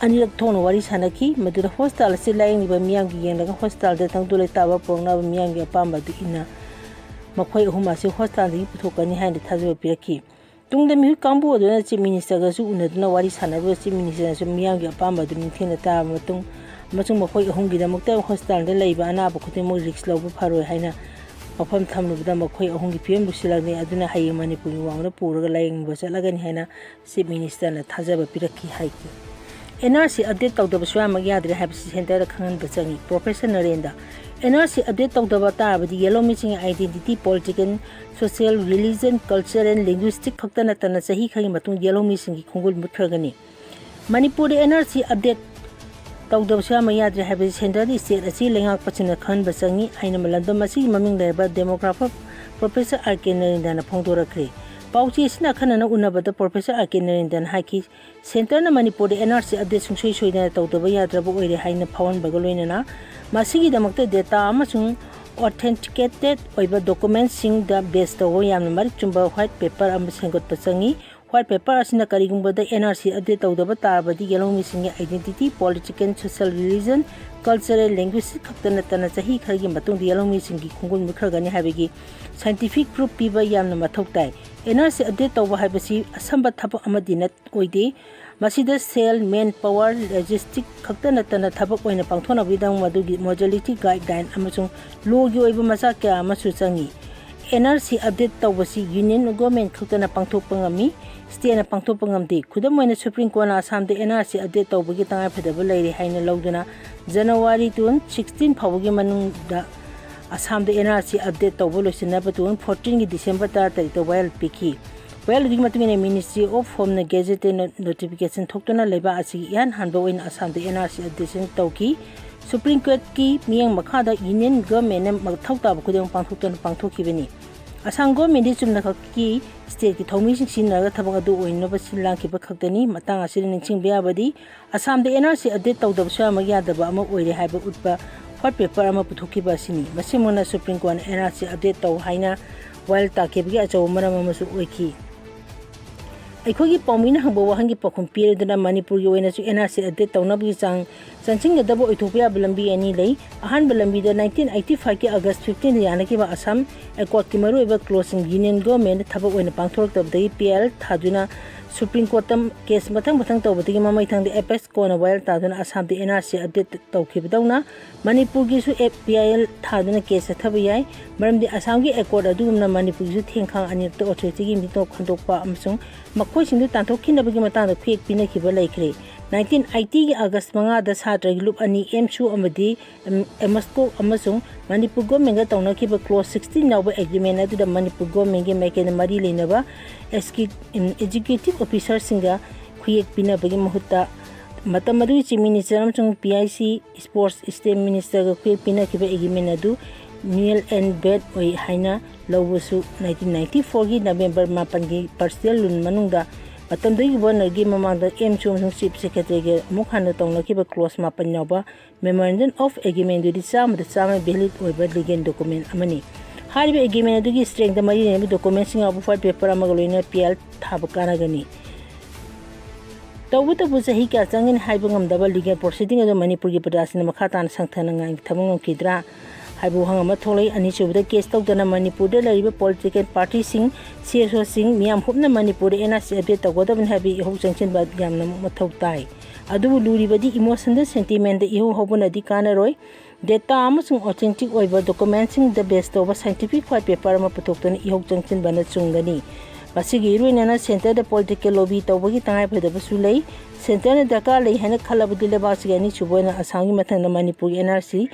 ꯑꯅꯤꯔꯛ ꯊꯣꯛꯅ ꯋꯥꯔꯤ ꯁꯥꯟꯅꯈꯤ꯫ ꯃꯗꯨꯗ ꯍꯣꯁꯄꯤꯇꯥꯜ ꯑꯁꯤ ꯂꯥꯌꯦꯡꯂꯤꯕ ꯃꯤꯌꯥꯝꯒꯤ ꯌꯦꯡꯂꯒ ꯍꯣꯁꯄꯤꯇꯥꯜꯗ ꯇꯪꯗꯨ ꯂꯩꯇꯥꯕ ꯄꯨꯔꯛꯅꯕ ꯃꯤꯌꯥꯝꯒꯤ ꯑꯄꯥꯝꯕ ꯑꯗꯨ ꯏꯟꯅ ꯃꯈꯣꯏ ꯑꯍꯨꯝ ꯑꯁꯤ ꯍꯣꯁꯄꯤꯇꯥꯜꯗꯒꯤ ꯄꯨꯊꯣꯛꯀꯅꯤ ꯍꯥꯏꯅ ꯊꯥꯖꯕ ꯄꯤꯔꯛꯈꯤ꯫ ꯇꯨꯡꯗ ꯃꯤꯍꯨꯠ ꯀꯥꯡꯕꯨ ꯑꯗꯨꯅ ꯆꯤꯐ ꯃꯤꯅꯤꯁꯇꯔꯒꯁꯨ ꯎꯅꯗꯨꯅ ꯋꯥꯔꯤ ꯁꯥꯟꯅꯔꯨꯔꯦ꯫ ꯆꯤꯐ ꯃꯤꯅꯤꯁꯇꯔꯅꯁꯨ ꯃꯤꯌꯥꯝꯒꯤ ꯑꯄꯥꯝꯕ ꯑꯗꯨ ꯅꯤꯡꯊꯤꯅ ꯇꯥꯔꯕ ꯃꯇꯨꯡ ꯑꯃꯁꯨꯡ ꯃꯈꯣꯏ ꯑꯍꯨꯝꯒꯤꯗꯃꯛꯇ ꯍꯣꯁꯄꯤꯇꯥꯜꯗ ꯂꯩꯕ ꯑꯅꯥꯕ ꯈꯨꯗꯤꯡꯃꯛ ꯔꯤꯛꯁ ꯂꯧꯕ ꯐꯔꯣꯏ ꯍꯥꯏꯅ ꯋꯥꯐꯝ ꯊꯝꯂꯨꯕꯗ ꯃꯈꯣꯏ ꯑꯍꯨꯝꯒꯤ ꯐꯤꯕꯝ ꯂꯨꯁꯤꯜꯂꯛꯂꯦ, ꯑꯗꯨꯅ ꯍꯌꯦꯡ ꯃꯅꯤꯄꯨꯔꯒꯤ ꯋꯥꯡꯃꯗ ꯄꯨꯔꯒ ꯂꯥꯌꯦꯡꯕ ꯆꯠꯂꯒꯅꯤ ꯍꯥꯏꯅ ꯆꯤꯐ ꯃꯤꯅꯤꯁꯇꯔꯅ ꯊꯥꯖꯕ ꯄꯤꯔꯛꯈꯤ ꯍꯥꯏꯈꯤ꯫ ꯑꯦꯟ ꯑꯥꯔ ꯁꯤ ꯑꯞꯗꯦꯠ ꯇꯧꯗꯕ ꯁꯨꯡꯌꯥꯃꯛ ꯌꯥꯗ꯭ꯔꯦ ꯍꯥꯏꯕꯁꯤ ꯁꯦꯟꯇꯔꯗ ꯈꯪꯍꯟꯕ ꯆꯪꯏ꯫ Professor Narendra, N R C update ꯇꯧꯗꯕ ꯇꯥꯔꯕꯗꯤ ꯌꯦꯜꯍꯧꯃꯤꯁꯤꯡꯒꯤ identity, political, social, religion, culture and linguistic ꯈꯛꯇ ꯅꯠꯇꯅ ꯆꯍꯤ ꯈꯔꯒꯤ ꯃꯇꯨꯡꯗ ꯌꯦꯜꯍꯧꯃꯤꯁꯤꯡꯒꯤ ꯈꯣꯡꯒꯨꯜ ꯃꯨꯠꯈ꯭ꯔꯒꯅꯤ꯫ ꯃꯅꯤꯄꯨꯔꯗ ꯑꯦꯟ ꯑꯥꯔ ꯁꯤ ꯑꯞꯗꯦꯠ ꯇꯧꯗꯕ ꯁꯨꯡꯌꯥ ꯃꯛ ꯌꯥꯗ꯭ꯔꯦ ꯍꯥꯏꯕꯁꯤ ꯁꯦꯟꯇ꯭ꯔꯒꯤ ꯁ꯭ꯇꯦꯠ ꯑꯁꯤ ꯂꯩꯉꯥꯛꯄꯁꯤꯡꯅ ꯈꯪꯍꯟꯕ ꯆꯪꯏ ꯍꯥꯏꯅ ꯂꯝꯗꯝ ꯑꯁꯤꯒꯤ ꯃꯃꯤꯡ ꯂꯩꯔꯕ demographer Professor R K ꯅꯔꯦꯟꯗ꯭ꯔꯅ ꯐꯣꯡꯗꯣꯔꯛꯈ꯭ꯔꯦ꯫ ꯄꯥꯎꯆꯦ ꯑꯁꯤꯅ ꯑꯈꯟꯅꯅ ꯎꯅꯕꯗ Professor R K ꯅꯔꯦꯟꯗ꯭ꯔꯅ ꯍꯥꯏꯈꯤ, ꯁꯦꯟꯇ꯭ꯔꯅ ꯃꯅꯤꯄꯨꯔꯗ ꯑꯦꯟ ꯑꯥꯔ ꯁꯤ ꯑꯞꯗꯦꯠ ꯁꯨꯡꯁꯣꯏ ꯁꯣꯏꯗꯅ ꯇꯧꯗꯕ ꯌꯥꯗ꯭ꯔꯕ ꯑꯣꯏꯔꯦ ꯍꯥꯏꯅ ꯐꯥꯎꯍꯟꯕꯒ ꯂꯣꯏꯅꯅ ꯃꯁꯤꯒꯤꯗꯃꯛꯇ data ꯑꯃꯁꯨꯡ authenticated ꯑꯣꯏꯕ documentꯁꯤꯡꯗ base ꯇꯧꯕ ꯌꯥꯝꯅ ꯃꯔꯤꯛ ꯆꯨꯝꯕ white paper ꯑꯃ ꯁꯦꯝꯒꯠꯄ ꯆꯪꯏ꯫ White paper ꯑꯁꯤꯅ ꯀꯔꯤꯒꯨꯝꯕꯗ ꯑꯦꯟ ꯑꯥꯔ ꯁꯤ ꯑꯞꯗꯦꯠ ꯇꯧꯗꯕ ꯇꯥꯔꯕꯗꯤ ꯌꯦꯜꯍꯧꯃꯤꯁꯤꯡꯒꯤ identity, political, social, religion, cultural, linguistic ꯈꯛꯇ ꯅꯠꯇꯅ ꯆꯍꯤ ꯈꯔꯒꯤ ꯃꯇꯨꯡꯗ ꯌꯦꯜꯍꯧꯃꯤꯁꯤꯡꯒꯤ ꯈꯣꯡꯒꯨꯜ ꯃꯨꯠꯈ꯭ꯔꯒꯅꯤ ꯍꯥꯏꯕꯒꯤ scientific proof ꯄꯤꯕ ꯌꯥꯝꯅ ꯃꯊꯧ ꯇꯥꯏ꯫ ꯑꯦꯟ ꯑꯥꯔ ꯁꯤ ꯑꯞꯗꯦꯠ ꯇꯧꯕ ꯍꯥꯏꯕꯁꯤ ꯑꯁꯝꯕ ꯊꯕꯛ ꯑꯃꯗꯤ ꯅꯠ-, ꯑꯣꯏꯗꯦ꯫ ꯃꯁꯤꯗ ꯁꯦꯜ, manpower, logistic ꯈꯛꯇ ꯅꯠꯇꯅ ꯊꯕꯛ ꯑꯣꯏꯅ ꯄꯥꯡꯊꯣꯛꯅꯕꯒꯤꯗꯃꯛ ꯃꯗꯨꯒꯤ modality guideline ꯑꯃꯁꯨꯡ lawꯒꯤ ꯑꯣꯏꯕ ꯃꯆꯥꯛ ꯀꯌꯥ ꯑꯃꯁꯨ ꯆꯪꯏ꯫ ꯑꯦꯟ ꯑꯥꯔ ꯁꯤ ꯑꯞꯗꯦꯠ ꯇꯧꯕꯁꯤ union government ꯈꯛꯇꯅ ꯄꯥꯡꯊꯣꯛꯄ ꯉꯝꯃꯤ, stateꯅ ꯄꯥꯡꯊꯣꯛꯄ ꯉꯝꯗꯦ꯫ ꯈꯨꯗꯝ ꯑꯣꯏꯅ Supreme Courtꯅ ꯑꯁꯥꯝꯗ ꯑꯦꯟ ꯑꯥꯔ ꯁꯤ ꯑꯞꯗꯦꯠ ꯇꯧꯕꯒꯤ ꯇꯉꯥꯏꯐꯗꯕ ꯂꯩꯔꯦ ꯍꯥꯏꯅ ꯂꯧꯗꯨꯅ January two thousand sixteen ꯐꯥꯎꯕꯒꯤ ꯃꯅꯨꯡꯗ ꯑꯁꯥꯝꯗ ꯑꯦꯟ ꯑꯥꯔ ꯁꯤ ꯑꯞꯗꯦꯠ ꯇꯧꯕ ꯂꯣꯏꯁꯤꯟꯅꯕ two thousand fourteenꯒꯤ December ꯇꯔꯥꯇꯔꯦꯠꯇ ꯋꯥꯌꯦꯜ ꯄꯤꯈꯤ꯫ ꯋꯥꯌꯦꯜ ꯑꯗꯨꯒꯤ ꯃꯇꯨꯡ ꯏꯟꯅ Ministry of Homeꯅ gazette no-, notification ꯊꯣꯛꯇꯨꯅ ꯂꯩꯕꯥꯛ ꯑꯁꯤꯒꯤ ꯏꯍꯥꯟ ꯍꯥꯟꯕ ꯑꯣꯏꯅ ꯑꯁꯥꯝꯗ ꯑꯦꯟ ꯑꯥꯔ ꯁꯤ ꯑꯞꯗꯦꯠꯁꯟ ꯇꯧꯈꯤ꯫ Supreme Courtꯀꯤ ꯃꯤꯠꯌꯦꯡ ꯃꯈꯥꯗ union governmentꯅ ꯃꯊꯧ ꯇꯥꯕ ꯈꯨꯗꯤꯡꯃꯛ ꯄꯥꯡꯊꯣꯛꯇꯨꯅ ꯄꯥꯡꯊꯣꯛꯈꯤꯕꯅꯤ꯫ ꯑꯁꯥꯝ governmentꯗꯤ ꯆꯨꯝꯅꯈꯛꯀꯤ stateꯀꯤ ꯊꯧꯃꯤꯁꯤꯡ ꯁꯤꯖꯤꯟꯅꯔꯒ ꯊꯕꯛ ꯑꯗꯨ ꯑꯣꯏꯅꯕ ꯁꯤꯟ ꯂꯥꯡꯈꯤꯕ ꯈꯛꯇꯅꯤ꯫ ꯃꯇꯥꯡ ꯑꯁꯤꯗ ꯅꯤꯡꯁꯤꯡꯕ ꯌꯥꯕꯗꯤ, ꯑꯁꯥꯝꯗ ꯑꯦꯟ ꯑꯥꯔ ꯁꯤ ꯑꯞꯗꯦꯠ ꯇꯧꯗꯕ ꯁꯨꯡꯌꯥꯃꯛ ꯌꯥꯗꯕ ꯑꯃ ꯑꯣꯏꯔꯦ ꯍꯥꯏꯕ ꯎꯠꯄ white paper ꯑꯃ ꯄꯨꯊꯣꯛꯈꯤꯕ ꯑꯁꯤꯅꯤ꯫ ꯃꯁꯤꯃꯛꯅ Supreme Courtꯅ ꯑꯦꯟ ꯑꯥꯔ ꯁꯤ ꯑꯞꯗꯦꯠ ꯇꯧ ꯍꯥꯏꯅ ꯋꯥꯌꯦꯜ ꯇꯥꯈꯤꯕꯒꯤ ꯑꯆꯧꯕ ꯃꯔꯝ ꯑꯃꯁꯨ ꯑꯣꯏꯈꯤ꯫ ꯑꯩꯈꯣꯏꯒꯤ ꯄꯥꯎꯃꯤꯅ ꯍꯪꯕ ꯋꯥꯍꯪꯒꯤ ꯄꯥꯎꯈꯨꯝ ꯄꯤꯔꯗꯨꯅ ꯃꯅꯤꯄꯨꯔꯒꯤ ꯑꯣꯏꯅꯁꯨ ꯑꯦꯟ ꯑꯥꯔ ꯁꯤ ꯑꯞꯗꯦꯠ ꯇꯧꯅꯕꯒꯤ ꯆꯥꯡ ꯆꯪꯁꯤꯟꯒꯗꯕ ꯑꯣꯏꯊꯣꯛꯄ ꯌꯥꯕ ꯂꯝꯕꯤ ꯑꯅꯤ ꯂꯩ꯫ ꯑꯍꯥꯟꯕ ꯂꯝꯕꯤꯗ nineteen eighty fiveꯀꯤ August fifteenꯗ ꯌꯥꯅꯈꯤꯕ ꯑꯁꯥꯝ Accordꯀꯤ ꯃꯔꯨꯑꯣꯏꯕ clauseꯁꯤꯡ union governmentꯅ ꯊꯕꯛ ꯑꯣꯏꯅ ꯄꯥꯡꯊꯣꯔꯛꯇꯕꯗꯒꯤ P I L ꯊꯥꯗꯨꯅ Supreme Courtꯇ case ꯃꯊꯪ ꯃꯊꯪ ꯇꯧꯕꯗꯒꯤ ꯃꯃꯩ ꯊꯪꯗ apex courtꯅ ꯋꯥꯌꯦꯜ ꯇꯥꯗꯨꯅ ꯑꯁꯥꯝꯗ ꯑꯦꯟ ꯑꯥꯔ ꯁꯤ ꯑꯞꯗꯦꯠ ꯇꯧꯈꯤꯕꯗꯧꯅ ꯃꯅꯤꯄꯨꯔꯒꯤꯁꯨ P I L ꯊꯥꯗꯨꯅ case ꯆꯠꯊꯕ ꯌꯥꯏ꯫ ꯃꯔꯝꯗꯤ ꯑꯁꯥꯝꯒꯤ accord ꯑꯗꯨꯒꯨꯝꯅ ꯃꯅꯤꯄꯨꯔꯒꯤꯁꯨ ꯊꯦꯡꯈꯥꯡ ꯑꯅꯤꯔꯛꯇ authorityꯒꯤ ꯃꯤꯇꯣꯞ ꯈꯟꯗꯣꯛꯄ ꯑꯃꯁꯨꯡ ꯃꯈꯣꯏꯁꯤꯡꯗꯨ ꯇꯥꯟꯊꯣꯛꯈꯤꯅꯕꯒꯤ ꯃꯇꯥꯡꯗ ꯈꯨꯌꯦꯛ ꯄꯤꯅꯈꯤꯕ ꯂꯩꯈ꯭ꯔꯦ꯫ ꯅꯥꯏꯟꯇꯤꯟ ꯑꯩꯠꯇꯤꯒꯤ ꯑꯥꯒꯁ ꯃꯉꯥꯗ ꯁꯥꯇ꯭ꯔꯒꯤ ꯂꯨꯞ ꯑꯅꯤ, ꯑꯦꯝꯁꯨ ꯑꯃꯗꯤ ꯑꯦꯝ-, ꯑꯦꯃꯁꯀꯣ ꯑꯃꯁꯨꯡ ꯃꯅꯤꯄꯨꯔ ꯒꯣꯔꯃꯦꯟꯒ ꯇꯧꯅꯈꯤꯕ ꯀ꯭ꯂꯣꯖ ꯁꯤꯛꯁꯇꯤꯟ ꯌꯥꯎꯕ ꯑꯦꯒ꯭ꯔꯤꯃꯦꯟ ꯑꯗꯨꯗ ꯃꯅꯤꯄꯨꯔ ꯒꯣꯔꯃꯦꯟꯒꯤ ꯃꯥꯏꯀꯩꯅ ꯃꯔꯤ ꯂꯩꯅꯕ ꯑꯦꯁꯀꯤ-, ꯑꯦꯛꯖꯤꯀ꯭ꯌꯨꯇꯤꯚ ꯑꯣꯐꯤꯁꯥꯔꯁꯤꯡꯒ ꯈꯨꯌꯦꯛ ꯄꯤꯅꯕꯒꯤ ꯃꯍꯨꯠꯇ ꯃꯇꯝ ꯑꯗꯨꯒꯤ ꯆꯤꯐ ꯃꯤꯅꯤꯁꯇꯔ ꯑꯃꯁꯨꯡ P I C sports state ꯃꯤꯅꯤꯁꯇꯔꯒ ꯈꯨꯌꯦꯛ ꯄꯤꯅꯈꯤꯕ ꯑꯦꯒ꯭ꯔꯤꯃꯦꯟ ꯑꯗꯨ ꯅꯨꯌꯦꯜ ꯑꯦꯟ ꯚꯦꯠ ꯑꯣꯏ ꯍꯥꯏꯅ ꯂꯧꯕꯁꯨ ꯅꯥꯏꯟꯇꯤꯟ ꯅꯥꯏꯟꯇꯤ ꯐꯣꯔꯒꯤ ꯅꯕꯦꯝꯕꯔ ꯃꯥꯄꯟꯒꯤ ꯄꯥꯔꯁꯤꯌꯦꯜ ꯂꯨꯟ ꯃꯅꯨꯡꯗ ꯃꯇꯝꯗꯨꯒꯤ ꯒꯕꯔꯅꯔꯒꯤ ꯃꯃꯥꯡꯗ ꯑꯦꯝꯁꯨ ꯑꯃꯁꯨꯡ ꯆꯤꯐ ꯁꯦꯀ꯭ꯔꯦꯇꯔꯤꯒ ꯑꯃꯨꯛ ꯍꯟꯅ ꯇꯧꯅꯈꯤꯕ ꯀ꯭ꯂꯣꯖ ꯃꯥꯄꯟ ꯌꯥꯎꯕ ꯃꯦꯃꯣꯔꯦꯟꯗꯝ ꯑꯣꯐ ꯑꯦꯒ꯭ꯔꯤꯃꯦꯟꯗꯨꯗꯤ ꯆꯥꯝꯃꯗ ꯆꯥꯝꯃ ꯚꯦꯂꯤꯗ ꯑꯣꯏꯕ ꯂꯤꯒꯦꯜ ꯗꯣꯀꯨꯃꯦꯟ ꯑꯃꯅꯤ꯫ ꯍꯥꯏꯔꯤꯕ ꯑꯦꯒ꯭ꯔꯤꯃꯦꯟ ꯑꯗꯨꯒꯤ ꯁ꯭ꯇ꯭ꯔꯦꯡꯗ ꯃꯔꯤ ꯂꯩꯅꯕ ꯗꯣꯀꯨꯃꯦꯟꯁꯤꯡ ꯌꯥꯎꯕ ꯋꯥꯏꯠ ꯄꯦꯄꯔ ꯑꯃꯒ ꯂꯣꯏꯅꯅ ꯄꯤ ꯑꯦꯜ ꯊꯥꯕ ꯀꯥꯟꯅꯒꯅꯤ꯫ ꯇꯧꯕꯇꯕꯨ ꯆꯍꯤ ꯀꯌꯥ ꯆꯪꯒꯅꯤ ꯍꯥꯏꯕ ꯉꯝꯗꯕ ꯂꯤꯒꯦꯜ ꯄ꯭ꯔꯣꯁꯤꯗꯤꯡ ꯑꯗꯨ ꯃꯅꯤꯄꯨꯔꯒꯤ ꯄ꯭ꯔꯖꯥꯁꯤꯡꯅ ꯃꯈꯥ ꯇꯥꯅ ꯁꯥꯡꯊꯅ ꯉꯥꯏꯊꯕ ꯉꯝꯈꯤꯗ꯭ꯔꯥ ꯍꯥꯏꯕ ꯋꯥꯍꯪ ꯑꯃ ꯊꯣꯛꯂꯛꯏ꯫ ꯑꯅꯤꯁꯨꯕꯗ, ꯀꯦꯁ ꯇꯧꯗꯅ ꯃꯅꯤꯄꯨꯔꯗ ꯂꯩꯔꯤꯕ ꯄꯣꯂꯤꯇꯤꯀꯦꯜ ꯄꯥꯔꯇꯤꯁꯤꯡ, ꯁꯤ ꯑꯦꯁ ꯑꯣꯁꯤꯡ, ꯃꯤꯌꯥꯝ ꯄꯨꯝꯅ ꯃꯅꯤꯄꯨꯔꯗ ꯑꯦꯟ ꯑꯥꯔ ꯁꯤ ꯑꯞꯗꯦꯠ ꯇꯧꯒꯗꯕꯅꯤ ꯍꯥꯏꯕꯒꯤ ꯏꯍꯧ ꯆꯪꯁꯤꯟꯕ ꯌꯥꯝꯅ ꯃꯊꯧ ꯇꯥꯏ꯫ ꯑꯗꯨꯕꯨ ꯂꯨꯔꯤꯕꯗꯤ ꯏꯃꯣꯁꯟꯗ ꯁꯦꯟꯇꯤꯃꯦꯟꯗ ꯏꯍꯧ ꯍꯧꯕꯅꯗꯤ ꯀꯥꯟꯅꯔꯣꯏ꯫ ꯗꯦꯇꯥ ꯑꯃꯁꯨꯡ ꯑꯣꯊꯦꯟꯇꯤꯛ ꯑꯣꯏꯕ ꯗꯣꯀꯨꯃꯦꯟꯁꯤꯡꯗ ꯕꯦꯁ ꯇꯧꯕ ꯁꯥꯏꯟꯇꯤꯐꯤꯛ ꯋꯥꯏꯠ ꯄꯦꯄꯔ ꯑꯃ ꯄꯨꯊꯣꯛꯇꯨꯅ ꯏꯍꯧ ꯆꯪꯁꯤꯟꯕꯅ ꯆꯨꯝꯒꯅꯤ꯫ ꯃꯁꯤꯒ ꯏꯔꯣꯏꯅꯅ ꯁꯦꯟꯇꯔꯗ ꯄꯣꯂꯤꯇꯤꯀꯦꯜ ꯂꯣꯕꯤ ꯇꯧꯕꯒꯤ ꯇꯉꯥꯏꯐꯗꯕꯁꯨ ꯂꯩ꯫ ꯁꯦꯟꯇꯔꯅ ꯗꯔꯀꯥꯔ ꯂꯩ ꯍꯥꯏꯅ ꯈꯜꯂꯕꯗꯤ ꯂꯩꯕꯥꯛꯁꯤꯒꯤ ꯑꯅꯤꯁꯨꯕ ꯑꯣꯏꯅ ꯑꯁꯥꯝꯒꯤ ꯃꯊꯪꯗ ꯃꯅꯤꯄꯨꯔꯒꯤ N R C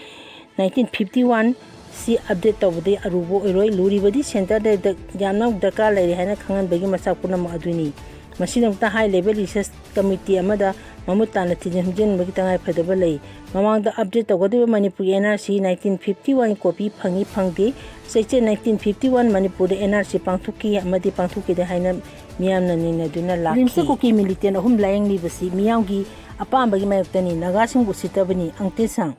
nineteen fifty one ꯁꯤ ꯑꯞꯗꯦꯠ ꯇꯧꯕꯗꯤ ꯑꯔꯨꯕ ꯑꯣꯏꯔꯣꯏ꯫ ꯂꯨꯔꯤꯕꯗꯤ ꯁꯦꯟꯇꯔꯗ ꯗ-, ꯌꯥꯝꯅ ꯗꯔꯀꯥꯔ ꯂꯩꯔꯦ ꯍꯥꯏꯅ ꯈꯪꯍꯟꯕꯒꯤ ꯃꯆꯥꯛ ꯄꯨꯝꯅꯃꯛ ꯑꯗꯨꯅꯤ꯫ ꯃꯁꯤꯗꯃꯛꯇ ꯍꯥꯏ ꯂꯦꯚꯦꯜ ꯔꯤꯁꯔꯁ ꯀꯃꯤꯇꯤ ꯑꯃꯗ ꯃꯃꯨꯠ ꯇꯥꯅ ꯊꯤꯖꯤꯟ ꯍꯨꯝꯖꯤꯟꯕꯒꯤ ꯇꯉꯥꯏꯐꯗꯕ ꯂꯩ꯫ ꯃꯃꯥꯡꯗ ꯑꯞꯗꯦꯠ ꯇꯧꯒꯗꯧꯔꯤꯕ ꯃꯅꯤꯄꯨꯔꯒꯤ N R C nineteen fifty one copy ꯐꯪꯏ ꯐꯪꯗꯦ, ꯆꯩꯆꯠ ꯅꯥꯏꯟꯇꯤꯟ ꯐꯤꯐꯇꯤ ꯋꯥꯟ ꯃꯅꯤꯄꯨꯔꯗ ꯑꯦꯟ ꯑꯥꯔ ꯁꯤ ꯄꯥꯡꯊꯣꯛꯈꯤ ꯑꯃꯗꯤ ꯄꯥꯡꯊꯣꯛꯈꯤꯗꯦ ꯍꯥꯏꯅ ꯃꯤꯌꯥꯝꯅ ꯅꯩꯅꯗꯨꯅ ꯂꯥꯛꯈꯤ꯫ ꯔꯤꯝꯁꯇ ꯀꯨꯀꯤ ꯃꯤꯂꯤꯇꯦꯟ ꯑꯍꯨꯝ ꯂꯥꯌꯦꯡꯂꯤꯕꯁꯤ ꯃꯤꯌꯥꯝꯒꯤ ꯑꯄꯥꯝꯕꯒꯤ ꯃꯥꯌꯣꯛꯇꯅꯤ꯫ ꯅꯥꯒꯥꯁꯤꯡꯕꯨ ꯎꯁꯤꯠꯇꯕꯅꯤ꯫ ꯑꯪꯇꯦ ꯁꯪ꯫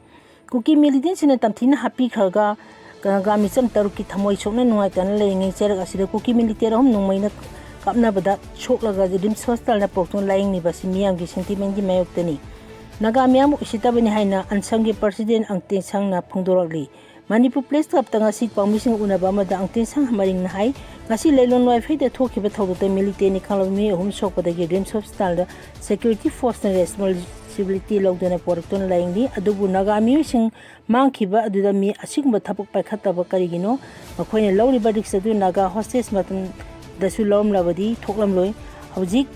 ꯀꯨꯀꯤ ꯃꯤꯂꯤꯇꯦꯟꯁꯤꯡꯅ ꯇꯝꯊꯤꯅ ꯍꯥꯠꯄꯤꯈ꯭ꯔꯒ ꯅꯥꯒꯥ ꯃꯤꯆꯝ ꯇꯔꯨꯛꯀꯤ ꯊꯃꯣꯏ ꯁꯣꯛꯅ ꯅꯨꯡꯉꯥꯏꯇꯅ ꯂꯩꯔꯤꯉꯩ ꯆꯩꯔꯛ ꯑꯁꯤꯗ ꯀꯨꯀꯤ ꯃꯤꯂꯤꯇꯦꯟ ꯑꯍꯨꯝ ꯅꯣꯡꯃꯩꯅ ꯀꯥꯞꯅꯕꯗ ꯁꯣꯛꯂꯒ ꯔꯤꯝꯁ ꯍꯣꯁꯄꯤꯇꯥꯜꯗ ꯄꯨꯔꯛꯇꯨꯅ ꯂꯥꯌꯦꯡꯂꯤꯕ ꯑꯁꯤ ꯃꯤꯌꯥꯝꯒꯤ ꯁꯦꯟꯇꯤꯃꯦꯟꯒꯤ ꯃꯥꯌꯣꯛꯇꯅꯤ꯫ ꯅꯥꯒꯥ ꯃꯤꯌꯥꯝꯕꯨ ꯎꯁꯤꯠꯇꯕꯅꯤ ꯍꯥꯏꯅ ꯑꯟꯁꯪꯒꯤ ꯄ꯭ꯔꯁꯤꯗꯦꯟ ꯑꯪꯇꯦ ꯁꯪꯅ ꯐꯣꯡꯗꯣꯔꯛꯂꯤ꯫ ꯃꯅꯤꯄꯨꯔ ꯄ꯭ꯔꯦꯁ ꯀ꯭ꯂꯕꯇ ꯉꯁꯤ ꯄꯥꯎꯃꯤꯁꯤꯡ ꯎꯅꯕ ꯑꯃꯗ ꯑꯪꯇꯦ ꯁꯪ ꯃꯔꯤꯡꯅ ꯍꯥꯏ, ꯉꯁꯤ ꯂꯩꯂꯣꯟ ꯋꯥꯏꯐꯩꯗ ꯊꯣꯛꯈꯤꯕ ꯊꯧꯗꯣꯛꯇ ꯃꯤꯂꯤꯇꯦꯟꯅꯤ ꯈꯪꯂꯕ ꯃꯤꯑꯣꯏ ꯑꯍꯨꯝ ꯁꯣꯛꯄꯗꯒꯤ ꯔꯤꯝꯁ ꯍꯣꯁꯄꯤꯇꯥꯜꯗ ꯁꯦꯀ꯭ꯌꯨꯔꯤꯇꯤ ꯐꯣꯔꯁꯅ ꯔꯦꯁꯄꯣꯟꯁꯤꯕꯤꯂꯤꯇꯤ ꯂꯧꯗꯨꯅ ꯄꯨꯔꯛꯇꯨꯅ ꯂꯥꯌꯦꯡꯂꯤ꯫ ꯑꯗꯨꯕꯨ ꯅꯥꯒꯥ ꯃꯤꯑꯣꯏꯁꯤꯡ ꯃꯥꯡꯈꯤꯕ ꯑꯗꯨꯗ ꯃꯤ ꯑꯁꯤꯒꯨꯝꯕ ꯊꯕꯛ ꯄꯥꯏꯈꯠꯇꯕ ꯀꯔꯤꯒꯤꯅꯣ? ꯃꯈꯣꯏꯅ ꯂꯧꯔꯤꯕ ꯔꯤꯛꯁ ꯑꯗꯨ ꯅꯥꯒꯥ ꯍꯣꯁꯇꯦꯖ ꯃꯇꯝꯗꯁꯨ ꯂꯧꯔꯝꯂꯕꯗꯤ ꯊꯣꯛꯂꯝꯂꯣꯏ꯫ ꯍꯧꯖꯤꯛ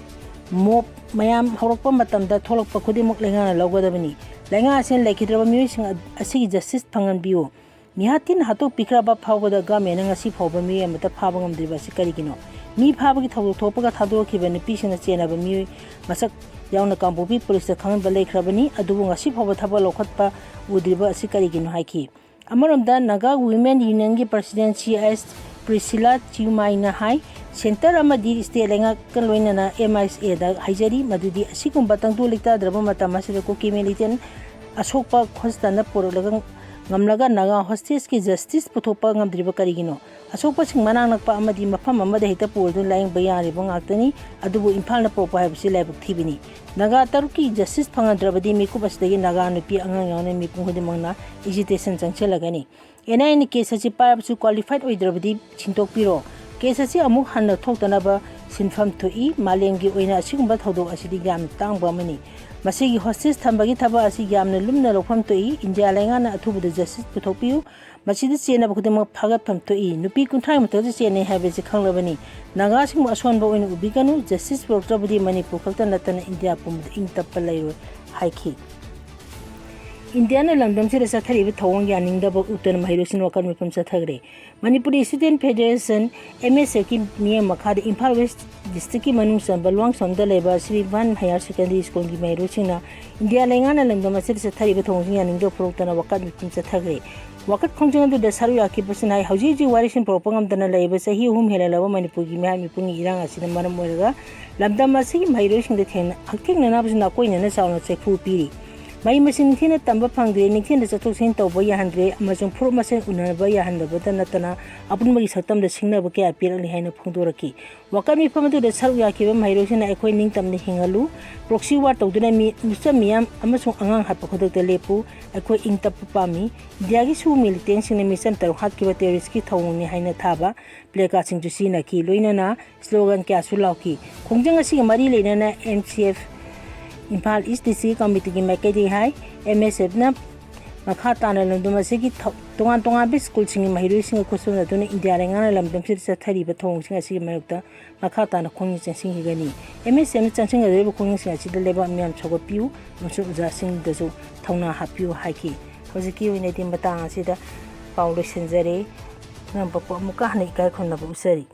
ꯃꯣꯞ ꯃꯌꯥꯝ ꯍꯧꯔꯛꯄ ꯃꯇꯝꯗ ꯊꯣꯛꯂꯛꯄ ꯈꯨꯗꯤꯡꯃꯛ ꯂꯩꯉꯥꯛꯅ ꯂꯧꯒꯗꯕꯅꯤ꯫ ꯂꯩꯉꯥꯛ ꯑꯁꯤꯅ ꯂꯩꯈꯤꯗ꯭ꯔꯕ ꯃꯤꯑꯣꯏꯁꯤꯡ ꯑ-, ꯑꯁꯤꯒꯤ ꯖꯁꯇꯤꯁ ꯐꯪꯍꯟꯕꯤꯌꯨ꯫ ꯃꯤꯍꯥꯠ ꯊꯤꯅ ꯍꯥꯠꯇꯣꯛꯄꯤꯈ꯭ꯔꯕ ꯐꯥꯎꯕꯗ ꯒꯚꯔꯟꯃꯦꯟꯅ ꯉꯁꯤ ꯐꯥꯎꯕ ꯃꯤꯑꯣꯏ ꯑꯃꯠꯇ ꯐꯥꯕ ꯉꯝꯗ꯭ꯔꯤꯕ ꯑꯁꯤ ꯀꯔꯤꯒꯤꯅꯣ? ꯃꯤ ꯐꯥꯕꯒꯤ ꯊꯧꯗꯣꯛ ꯊꯣꯛꯄꯒ ꯊꯥꯗꯣꯔꯛꯈꯤꯕ ꯅꯨꯄꯤꯁꯤꯡꯅ ꯆꯦꯟꯅꯕ ꯃꯤꯑꯣꯏ ꯃꯁꯛ ꯌꯥꯎꯅ ꯀꯥꯡꯄꯣꯛꯄꯤ ꯄꯨꯂꯤꯁꯇ ꯈꯪꯍꯟꯕ ꯂꯩꯈ꯭ꯔꯕꯅꯤ, ꯑꯗꯨꯕꯨ ꯉꯁꯤ ꯐꯥꯎꯕ ꯊꯕꯛ ꯂꯧꯈꯠꯄ ꯎꯗ꯭ꯔꯤꯕ ꯑꯁꯤ ꯀꯔꯤꯒꯤꯅꯣ ꯍꯥꯏꯈꯤ꯫ ꯑꯃꯔꯣꯝꯗ Naga women ꯌꯨꯅꯤꯌꯟꯒꯤ president C S Priscilla ꯆꯤꯎꯃꯥꯏꯅ ꯍꯥꯏ, ꯁꯦꯟꯇꯔ ꯑꯃꯗꯤ ꯁ꯭ꯇꯦꯠ ꯂꯩꯉꯥꯛꯀ ꯂꯣꯏꯅꯅ ꯑꯦꯝ ꯑꯥꯏ ꯑꯦꯗ ꯍꯥꯏꯖꯔꯤ ꯃꯗꯨꯗꯤ ꯑꯁꯤꯒꯨꯝꯕ ꯇꯪꯗꯨ ꯂꯩꯇꯥꯗ꯭ꯔꯕ ꯃꯇꯝ ꯑꯁꯤꯗ ꯀꯨꯀꯤ ꯃꯤꯂꯤꯇꯦꯟ ꯑꯁꯣꯛꯄ ꯍꯣꯁꯄꯤꯇꯥꯜꯗ ꯄꯨꯔꯛꯂꯒ ꯉꯝꯂꯒ ꯅꯥꯒꯥ ꯍꯣꯁꯇꯦꯖꯀꯤ ꯖꯁꯇꯤꯁ ꯄꯨꯊꯣꯛꯄ ꯉꯝꯗ꯭ꯔꯤꯕ ꯀꯔꯤꯒꯤꯅꯣ? ꯑꯁꯣꯛꯄꯁꯤꯡ ꯃꯅꯥꯛ ꯅꯛꯄ ꯑꯃꯗꯤ ꯃꯐꯝ ꯑꯃꯗ ꯍꯦꯛꯇ ꯄꯨꯔꯗꯨꯅ ꯂꯥꯌꯦꯡꯕ ꯌꯥꯔꯤꯕ ꯉꯥꯛꯇꯅꯤ, ꯑꯗꯨꯕꯨ ꯏꯝꯐꯥꯜꯗ ꯄꯨꯔꯛꯄ ꯍꯥꯏꯕꯁꯤ ꯂꯥꯏꯕꯛ ꯊꯤꯕꯅꯤ꯫ ꯅꯥꯒꯥ ꯇꯔꯨꯛꯀꯤ ꯖꯁꯇꯤꯁ ꯐꯪꯍꯟꯗ꯭ꯔꯕꯗꯤ ꯃꯤꯀꯨꯞ ꯑꯁꯤꯗꯒꯤ ꯅꯥꯒꯥ ꯅꯨꯄꯤ ꯑꯉꯥꯡ ꯌꯥꯎꯅ ꯃꯤꯄꯨꯝ ꯈꯨꯗꯤꯡꯃꯛꯅ ꯑꯦꯖꯤꯇꯦꯁꯟ ꯆꯪꯁꯤꯜꯂꯒꯅꯤ꯫ ꯑꯦꯟ ꯑꯥꯏ ꯑꯦꯅ ꯀꯦꯁ ꯑꯁꯤ ꯄꯥꯏꯔꯕꯁꯨ ꯀ꯭ꯋꯥꯂꯤꯐꯥꯏꯗ ꯑꯣꯏꯗ꯭ꯔꯕꯗꯤ ꯁꯤꯟꯗꯣꯛꯄꯤꯔꯣ꯫ ꯀꯦꯁ ꯑꯁꯤ ꯑꯃꯨꯛ ꯍꯟꯅ ꯊꯣꯛꯇꯅꯕ ꯁꯤꯟꯐꯝ ꯊꯣꯛꯏ꯫ ꯃꯥꯂꯦꯝꯒꯤ ꯑꯣꯏꯅ ꯑꯁꯤꯒꯨꯝꯕ ꯊꯧꯗꯣꯛ ꯑꯁꯤꯗꯤ ꯌꯥꯝꯅ ꯇꯥꯡꯕ ꯑꯃꯅꯤ꯫ ꯃꯁꯤꯒꯤ ꯍꯣꯁꯇꯦꯖ ꯊꯝꯕꯒꯤ ꯊꯕꯛ ꯑꯁꯤ ꯌꯥꯝꯅ ꯂꯨꯝꯅ ꯂꯧꯐꯝ ꯊꯣꯛꯏ꯫ ꯏꯟꯗꯤꯌꯥ ꯂꯩꯉꯥꯛꯅ ꯑꯊꯨꯕꯗ ꯖꯁꯇꯤꯁ ꯄꯨꯊꯣꯛꯄꯤꯌꯨ꯫ ꯃꯁꯤꯗ ꯆꯦꯟꯅꯕ ꯈꯨꯗꯤꯡꯃꯛ ꯐꯥꯒꯠꯐꯝ ꯊꯣꯛꯏ꯫ ꯅꯨꯄꯤ ꯀꯨꯟꯊ꯭ꯔꯥꯒꯤ ꯃꯊꯛꯇ ꯆꯦꯟꯅꯩ ꯍꯥꯏꯕꯁꯤ ꯈꯪꯂꯕꯅꯤ꯫ ꯅꯥꯒꯥꯁꯤꯡꯕꯨ ꯑꯁꯣꯟꯕ ꯑꯣꯏꯅ ꯎꯕꯤꯒꯅꯨ꯫ ꯖꯁꯇꯤꯁ ꯄꯨꯔꯛꯇ꯭ꯔꯕꯗꯤ ꯃꯅꯤꯄꯨꯔ ꯈꯛꯇ ꯅꯠꯇꯅ ꯏꯟꯗꯤꯌꯥ ꯄꯨꯝꯕꯗ ꯏꯪ ꯇꯞꯄ ꯂꯩꯔꯣꯏ ꯍꯥꯏꯈꯤ꯫ ꯏꯟꯗꯤꯌꯥꯅ ꯂꯝꯗꯝꯁꯤꯗ ꯆꯠꯊꯔꯤꯕ ꯊꯧꯑꯣꯡ ꯌꯥꯅꯤꯡꯗꯕ ꯎꯠꯇꯨꯅ ꯃꯍꯩꯔꯣꯏꯁꯤꯡꯅ ꯋꯥꯀꯠ ꯃꯤꯐꯝ ꯆꯠꯊꯈ꯭ꯔꯦ꯫ ꯃꯅꯤꯄꯨꯔꯤ ꯏꯁꯇꯨꯗꯦꯟ ꯐꯦꯗꯔꯦꯁꯟ, ꯑꯦꯝ ꯑꯦꯁ ꯑꯦꯐꯀꯤ ꯃꯤꯠꯌꯦꯡ ꯃꯈꯥꯗ ꯏꯝꯐꯥꯜ ꯋꯦꯁ ꯗꯤꯁꯇ꯭ꯔꯤꯛꯀꯤ ꯃꯅꯨꯡ ꯆꯟꯕ ꯂꯨꯋꯥꯡꯁꯥꯡꯗ ꯂꯩꯕ ꯁ꯭ꯔꯤ ꯚꯥꯟ ꯍꯥꯌꯔ ꯁꯦꯀꯦꯟꯗꯔꯤ ꯁ꯭ꯀꯨꯜꯒꯤ ꯃꯍꯩꯔꯣꯏꯁꯤꯡꯅ ꯏꯟꯗꯤꯌꯥ ꯂꯩꯉꯥꯛꯅ ꯂꯝꯗꯝ ꯑꯁꯤꯗ ꯆꯠꯊꯔꯤꯕ ꯊꯧꯑꯣꯡꯁꯤꯡ ꯌꯥꯅꯤꯡꯗꯕ ꯐꯣꯡꯗꯣꯛꯇꯨꯅ ꯋꯥꯀꯠ ꯃꯤꯐꯝ ꯆꯠꯊꯈ꯭ꯔꯦ꯫ ꯋꯥꯀꯠ ꯈꯣꯡꯖꯪ ꯑꯗꯨꯗ ꯁꯔꯨꯛ ꯌꯥꯈꯤꯕꯁꯤꯡꯅ ꯍꯥꯏ, ꯍꯧꯖꯤꯛ ꯍꯧꯖꯤꯛ ꯋꯥꯔꯤꯁꯤꯡ ꯄꯨꯔꯛꯄ ꯉꯝꯗꯅ ꯂꯩꯔꯤꯕ ꯆꯍꯤ ꯑꯍꯨꯝ ꯍꯦꯜꯂꯛꯂꯕ ꯃꯅꯤꯄꯨꯔꯒꯤ ꯃꯤꯍꯥꯠ ꯃꯤꯄꯨꯟꯒꯤ ꯏꯔꯥꯡ ꯑꯁꯤꯅ ꯃꯔꯝ ꯑꯣꯏꯔꯒ ꯂꯝꯗꯝ ꯑꯁꯤꯒꯤ ꯃꯍꯩꯔꯣꯏꯁꯤꯡꯗ ꯊꯦꯡꯅ-, ꯍꯛꯊꯦꯡꯅꯅꯕꯁꯨ ꯅꯥꯀꯣꯏꯅꯅ ꯆꯥꯎꯅ ꯆꯩꯐꯨ ꯄꯤꯔꯤ꯫ ꯃꯍꯩ ꯃꯁꯤꯡ ꯅꯤꯡꯊꯤꯅ ꯇꯝꯕ ꯐꯪꯗ꯭ꯔꯦ, ꯅꯤꯡꯊꯤꯅ ꯆꯠꯊꯣꯛ ꯆꯠꯁꯤꯟ ꯇꯧꯕ ꯌꯥꯍꯟꯗ꯭ꯔꯦ ꯑꯃꯁꯨꯡ ꯐꯨꯔꯨꯞ ꯃꯁꯦꯟ ꯎꯅꯕ ꯌꯥꯍꯟꯗꯕꯇ ꯅꯠꯇꯅ ꯑꯄꯨꯟꯕꯒꯤ ꯁꯛꯇꯝꯗ ꯁꯤꯡꯅꯕ ꯀꯌꯥ ꯄꯤꯔꯛꯂꯤ ꯍꯥꯏꯅ ꯐꯣꯡꯗꯣꯔꯛꯈꯤ꯫ ꯋꯥꯀꯠ ꯃꯤꯐꯝ ꯑꯗꯨꯗ ꯁꯔꯨꯛ ꯌꯥꯈꯤꯕ ꯃꯍꯩꯔꯣꯏꯁꯤꯡꯅ ꯑꯩꯈꯣꯏ ꯅꯤꯡꯇꯝꯅ ꯍꯤꯡꯍꯜꯂꯨ, ꯄ꯭ꯔꯣꯛꯁꯤ ꯋꯥꯔ ꯇꯧꯗꯨꯅ ꯃꯤ-, ꯃꯤꯆꯝ ꯃꯤꯌꯥꯝ ꯑꯃꯁꯨꯡ ꯑꯉꯥꯡ ꯍꯥꯠꯄ ꯈꯨꯗꯛꯇ ꯂꯦꯞꯄꯨ, ꯑꯩꯈꯣꯏ ꯏꯪ ꯇꯞꯄ ꯄꯥꯝꯃꯤ, ꯏꯟꯗꯤꯌꯥꯒꯤ ꯁꯨ ꯃꯤꯂꯤꯇꯦꯟꯁꯤꯡꯅ ꯃꯤꯆꯝ ꯇꯔꯨꯛ ꯍꯥꯠꯈꯤꯕ ꯇꯦꯔꯣꯔꯤꯁꯀꯤ ꯊꯧꯑꯣꯡꯅꯤ ꯍꯥꯏꯅ ꯊꯥꯕ ꯄ꯭ꯂꯦꯀꯥꯔꯗꯁꯤꯡꯁꯨ ꯁꯤꯖꯤꯟꯅꯈꯤ, ꯂꯣꯏꯅꯅ ꯁ꯭ꯂꯣꯒꯥꯟ ꯀꯌꯥꯁꯨ ꯂꯥꯎꯈꯤ꯫ ꯈꯣꯡꯖꯪ ꯑꯁꯤꯒꯤ ꯃꯔꯤ ꯂꯩꯅꯅ ꯑꯦꯝ ꯁꯤ ꯑꯦꯐ ꯏꯝꯐꯥꯜ ꯏꯁ ꯗꯤꯁꯇ꯭ꯔꯤꯛ ꯀꯃꯤꯇꯤꯒꯤ ꯃꯥꯏꯀꯩꯗꯒꯤ ꯍꯥꯏ, ꯑꯦꯝ ꯑꯦꯁ ꯑꯦꯐꯅ ꯃꯈꯥ ꯇꯥꯅ ꯂꯝꯗꯝ ꯑꯁꯤꯒꯤ ꯊꯧ-, ꯇꯣꯉꯥꯟ ꯇꯣꯉꯥꯟꯕ ꯁ꯭ꯀꯨꯜꯁꯤꯡꯒꯤ ꯃꯍꯩꯔꯣꯏꯁꯤꯡꯒ ꯈꯨꯠꯁꯝꯅꯗꯨꯅ ꯏꯟꯗꯤꯌꯥ ꯂꯩꯉꯥꯛꯅ ꯂꯝꯗꯝꯁꯤꯗ ꯆꯠꯊꯔꯤꯕ ꯊꯧꯑꯣꯡꯁꯤꯡ ꯑꯁꯤꯒꯤ ꯃꯥꯌꯣꯛꯇ ꯃꯈꯥ ꯇꯥꯅ ꯈꯣꯡꯖꯪ ꯆꯪꯁꯤꯟꯈꯤꯒꯅꯤ꯫ ꯑꯦꯝ ꯑꯦꯁ ꯑꯦꯝꯅ ꯆꯪꯁꯤꯟꯒꯗꯧꯔꯤꯕ ꯈꯣꯡꯖꯪꯁꯤꯡ ꯑꯁꯤꯗ ꯂꯩꯕꯥꯛ ꯃꯤꯌꯥꯝ ꯁꯧꯒꯠꯄꯤꯌꯨ ꯑꯃꯁꯨꯡ ꯑꯣꯖꯥꯁꯤꯡꯗꯁꯨ ꯊꯧꯅꯥ ꯍꯥꯞꯄꯤꯌꯨ ꯍꯥꯏꯈꯤ꯫ ꯍꯧꯖꯤꯛꯀꯤ ꯑꯣꯏꯅꯗꯤ ꯃꯇꯥꯡ ꯑꯁꯤꯗ ꯄꯥꯎ ꯂꯣꯏꯁꯤꯟꯖꯔꯦ꯫ ꯉꯝꯕ ꯄꯣ-, ꯑꯃꯨꯛꯀ ꯍꯟꯅ ꯏꯀꯥꯏ ꯈꯨꯝꯅꯕ ꯎꯠꯆꯔꯤ꯫